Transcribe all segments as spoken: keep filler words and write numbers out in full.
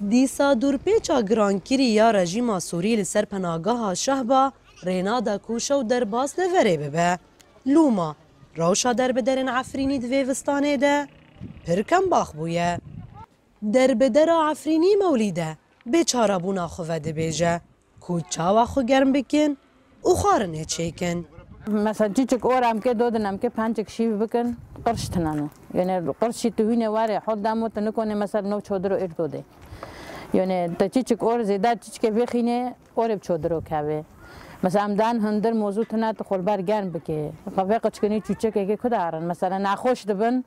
Dîsa dûrpêça girankirî ya rejîma Sûrî li ser penageha Şehba rê nade ku şew derbas deverê bibe. Lûma rewşa derbiderên Efrînî di vê vistanê de pir kembax bûye. Derbidera Efrînî Mewlîde bê çarebûna xwe vedibêje ku çawa xwe germ bikin û xwarinê çêkin. Mesela çiçik or em ke dodin em ke pençik şîv bikin, qirş tinane. Yani qirşî tu hîne ware hol damo tu nikone mesela no çodiro ir dode. Yani te çiçik or zêda çiçike vêxîne orê bi çodiro keve. Mesela em dan hundir mozû tine tu xolber germ bike. Qevê qiçkinî çûçekeke ku darin. Mesela naxweş dibin,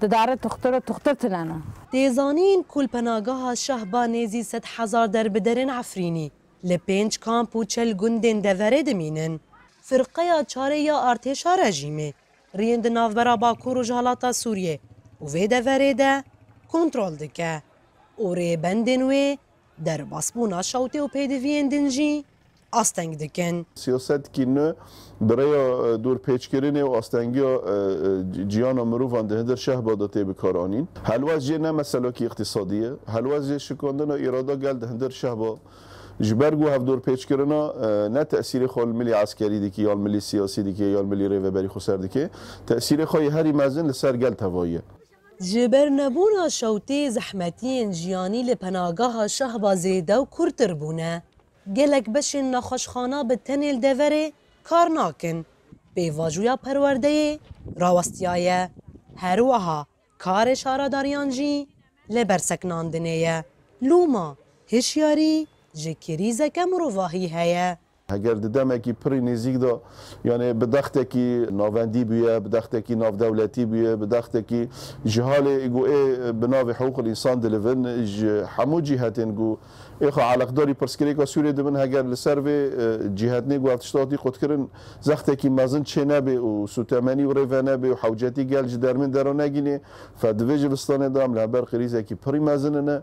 didare tuxtir û tuxtir tinane. Tê zanîn ku li penageha Şehba nêzî sed hezar derbiderên Efrînî li pênc kamp û çil gundên deverê dimînin. Firqeya çarê ya artêşa rejîmê riyên di navbera Bakur û Rojhilata Sûriyê û vê deverê de kontrol dike û rêbendên wê derbasbûna şewtê û pêdiviyên din jî asteng dikin. Siyasetekî nû bi rêya, e, dorpêçkirinê û astengiya, e, e, ciyana mirovan di hundir Şehba de tê bikaranîn. Helwest jê ne meselekî îqtîsadî ye. Helwest jê şikandina îrada gel di hundir Şehba. Ji ber ku hevdorpêçkirina, e, ne tesîrê xwe li milî eskerî dike, ya li milî siyasî dike, ya li milî rêveberî xweser dike. Tesîrê xwe yê herî mezin li ser gel tevayî ye. Ji ber nebûna şewtê zehmetiyên jiyanî li penageha Şehba zêde û kûrtir bûne. Gelek beşên nexweşxana bi tenê li deverê kar nakin. Pêvajoya perwerdeyê rawestiyaye. Her wiha karê şaredariyan jî li ber seknandinê ye. Lûma hişyarî ji krîzeke mirovahî heye. Heger di demekî pirî nêzîk de, yani bi dextekî navendî bûye, bi dextekî navdewletî bûye, bi dextekî ji halê ku ê bi navê hiqûqil însan dilivin, ji hemû cîhetên ku ê xwe eleqdarî pirsgirêka Sûriyê dibin, heger li ser vê, e, cîhetnê ku ev tişta hatî qutkirin, zextekî mezin çê nebe û sûtemenî û rê venebe û hewcetî gel ji dermên dera negînê, fe di vê zivistanê de em li hember krîzekî pirî mezin ine.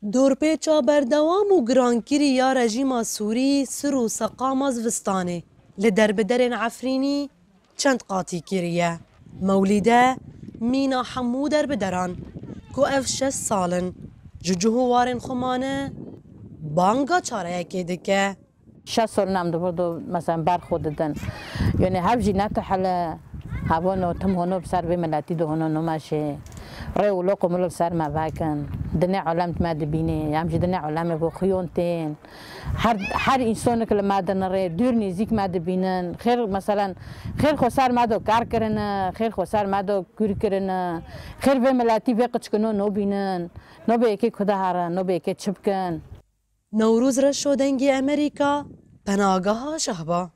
Dorpêça berdewam û girankirî ya rejîma Sûrî sir û seqama zivistanê li derbiderên Efrînî çend qatî kiriye. Mewlîde mîna hemû derbideran ku ev şeş sal in ji cih û warên xwe mane, banga çareyekê dike. Şeş sal nam di vir do, mesela, ber xwe didin. Yani hev jî netihile, hevono tim hono bi ser vê miletî de hono nûmeşê. Rê û loqo milo li ser me vekin. Dinê alem me dibînê, em jî dinê alemê bo xiyon tên. Her, her însonik li me dinirê, dûr nêzîk me dibînin. Xêr, meselen, xêr xwe ser me do kar kirine, xêr xwe ser me do kûr kirine. Xêr vê miletî vê qiçkino nobînin. Nobê yekê ku de herin, nobê yekê çi bikin. Newroz Reşo, Dengê Emerîka, Penageha Şehba.